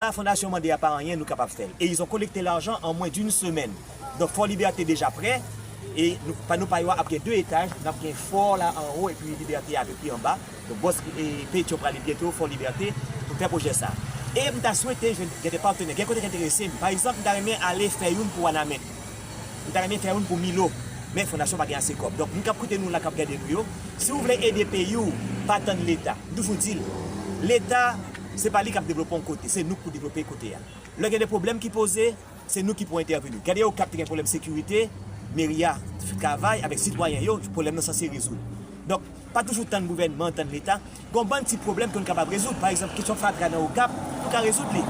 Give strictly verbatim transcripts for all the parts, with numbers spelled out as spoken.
la fondasyon mande a pa anyen, nou kapab fè l. E ils ont collecté l'argent en moins d'une semaine. Donk, Fò Libète deja prè. E nou, pa, nou pa yo a ap gen de etaj, n ap gen Fò la anwo, epi Libète a epi anba. Donk, bòs e Petyon prale byento Fò Libète pou fè pwojè sa. E m ta swete jwenn gen de patnè. Gen kote k enterese m. Pa egzanp, m ta renmen ale fè youn pou Wanament. M ta renmen fè youn pou Milo. Men fondasyon pa gen ase kòb. Donk, moun k ap koute nou la, k ap gade nou yo, si w vle ede peyi w, pa tann Leta. M toujou di l, Leta, se pa li k ap devlope yon kote, se nou k pou devlope kote a. Lè gen de pwoblèm ki poze, se nou ki pou entèveni. Gade Okap te gen pwoblèm sekirite, meri a travay avèk sitwayen yo, pwoblèm nan sanse rezoud. Donk, pa toujou tann gouvènman, tann Leta. Gen yon bann ti pwoblèm ke nou kapab rezoud. Pa egzanp, kesyon fatra nan Okap, nou ka rezoud li.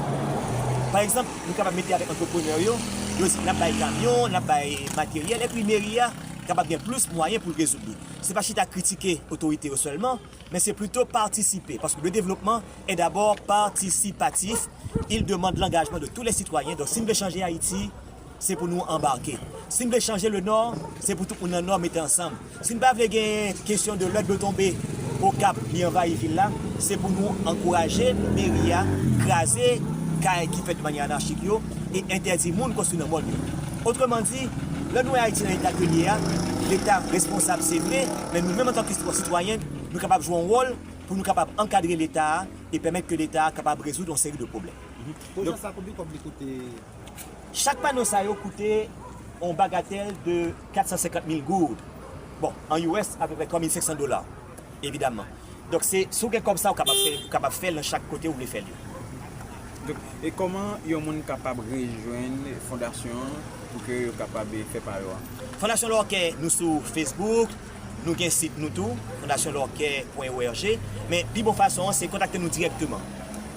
Pa egzanp, nou kapab mete avèk antreprenè yo, yo di, n ap bay kamyon, n ap bay materyèl, epi meri a kapab gen plis mwayen pou l rezoud li. Se pa chita kritike otorite yo sèlman, men se plito patisipe, paske le développement est d'abord participatif, il demande l'engagement de tous les citoyens. Donk, si n vle chanje Ayiti, se pou nou anbake. Si n vle chanje le Nò, se pou tout moun nan Nò mete ansanm. Si n pa vle gen kesyon de lè dlo tonbe Okap, li anvayi vil la, se pou nou ankouraje meri a kraze kay ki fèt de manyè anachik yo e entèdi moun konstwi nan mòn yo. Otreman di, lè nou wè Ayiti nan eta ke l ye a, Leta responsab, se vre, men nou menm antanke sitwayen, nou kapab jwe yon wòl pou nou kapab ankadre Leta a e pèmèt ke Leta a kapab rezoud yon seri de pwoblèm. Pwojè sa, konbyen kòb li koute? Chak pano sa yo koute yon bagatèl de kat san senkant mil goud. Bon, an U S, apeprè twa mil senk san dola, evidaman. Donk, se, si w gen kòb sa, ou kapab fè, ou kapab fè l nan chak kote ou vle fè l yo. Donk, e kòman yon moun kapab rejwenn fondasyon an pou ke yo kapab fè pa yo a? Fondasyon Lòkè, nou sou Facebook, nou gen sit nou tou, fondasyon lòkè pwen org, men pi bon fason an, se kontakte nou dirèkteman,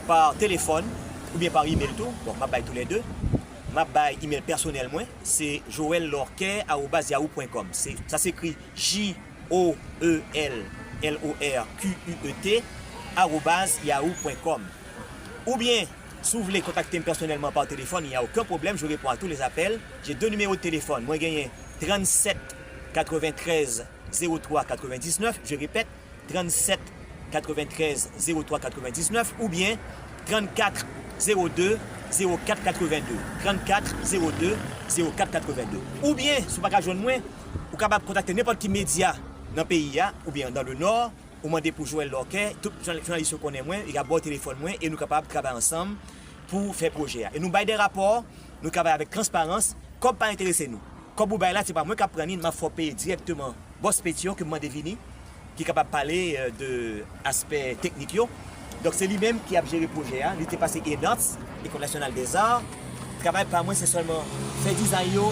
pa telefòn oubyen pa imèl tou. Bon, m ap bay toulède. M ap bay imèl pèsonèl mwen, se joel lorquet arobase yahoo pwen kòm. Se, sa se ekri J O E L L O R Q U E T arobase yahoo pwen kòm. Oubyen, si w vle kontakte m pèsonèlman pa telefòn, il n'y a aucun problème, je réponds à tous les appels. J'ai deux numéros de téléphone. Mwen genyen trannsèt katreventrèz zewo twa katrevendiznèf, je répète, trannsèt katreventrèz zewo twa katrevendiznèf, oubyen trannkat zewo de zewo kat katrevende, trannkat zewo de zewo kat katrevende. Oubyen, si w pa ka jwenn mwen, ou kapab kontakte nenpòt ki medya nan peyi a, oubyen dans le Nord, ou mande pou Joel Lorquet, tout jounalis yo konnen mwen, y ap ba w telefòn mwen e nou kapab travay ansanm pou fè pwojè a. E nou bay de rapò, nou travay avèk transparans, kòb pa enterese nou. Kòb ou bay la, se pa mwen k ap pran li, m ap fè w peye dirèkteman bòs Petyon ke m mande vini, ki kapab pale, euh, de aspè teknik yo. Donk, se li menm ki ap jere pwojè a. Li te pase ENARTS, École Nationale des Arts. Travay pa mwen, se sèlman fè dizay yo,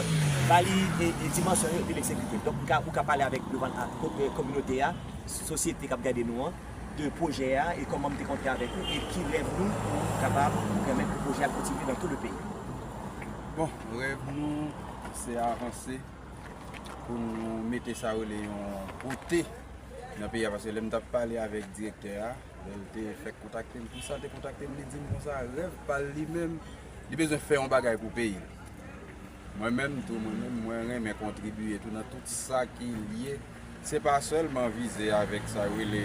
ba li, e, e dimansyon yo, epi l egzekite. Donk, ou ka, ou ka pale avèk devan, a, ko-, e, kominote a, sosyete k ap gade nou an, de pwojè a e kòman m te kontre avèk ou e ki rèv nou pou kapab pèmèt ke pwojè a kontinye dans tout le pays. Bon, rèv nou, se avanse pou nou mete sa rele yon bote nan peyi a, paske lè m t ap pale avèk direktè a, lè l te fèk kontakte m, pou sa l te kontakte m, li di m konsa, rèv pa l li menm, li bezwen fè yon bagay pou peyi l. Mwen menm tou, mwen menm, mwen renmen kontribiye tou nan tout sa ki lye. Se pa sèlman vize avèk sa yo rele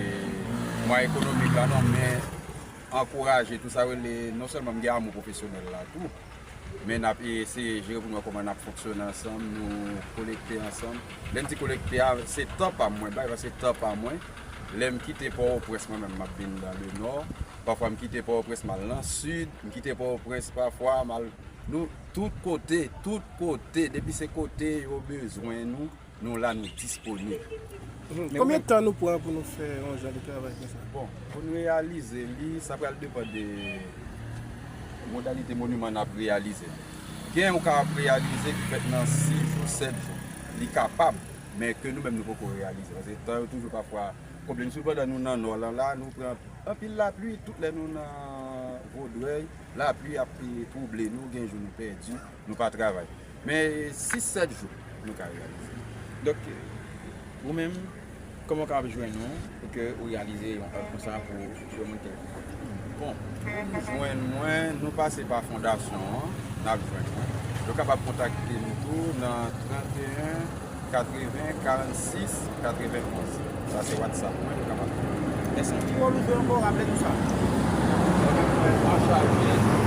mwa ekonomik la, non, men ankouraje tou sa yo rele, non sèlman m gen amou pwofesyonèl la tou, men n ap eseye jere pou n wè kòman n ap fonksyone ansanm, nou kolekte ansanm. Lè m di kolekte a, se tan pa m mwen bay, paske se tan pa mwen. Lè m kite Pòtoprens, mwen menm, m ap vin nan le Nò. Pafwa, m kite Pòtoprens, m al nan Sid, m kite Pòtoprens, pafwa, m al Nou, tout kote, tout kote, depi se kote yo bezwen nou, nou la, nou disponib. Men konbyen tan nou pran pou nou fè yon jan de travay konsa? Bon, pou n reyalize li, sa pral depann de modalite moniman n ap reyalize. Gen yon ka ap reyalize ki fèt nan sis jou, sèt jou. Li kapab, men ke nou menm nou poko reyalize. Paske tan yo toujou pafwa pwoblèm. Sitou pandan nou nan Nò lan la, nou pran anpil lapli, tout lè nou nan Vodrèy, lapli ap, e, twouble nou, gen jou nou pèdi, nou pa travay. Men sis, sèt jou, nou ka reyalize. Donk, ou menm, kòman w kapab jwenn nou pou ke ou reyalize yon èv konsa pou yon moun kèlkonk? Bon, pou nou jwenn mwen, nou pase pa fondasyon an, n ap jwenn mwen. Yo kapab kontakte m tou nan trannteyen, katreven, karannsis, katrevenonz. Sa se WhatsApp mwen, nou kapab. Mèsi. Ki wòl ou jwe ankò, raple nou sa? Mwen menm, mwen anchaje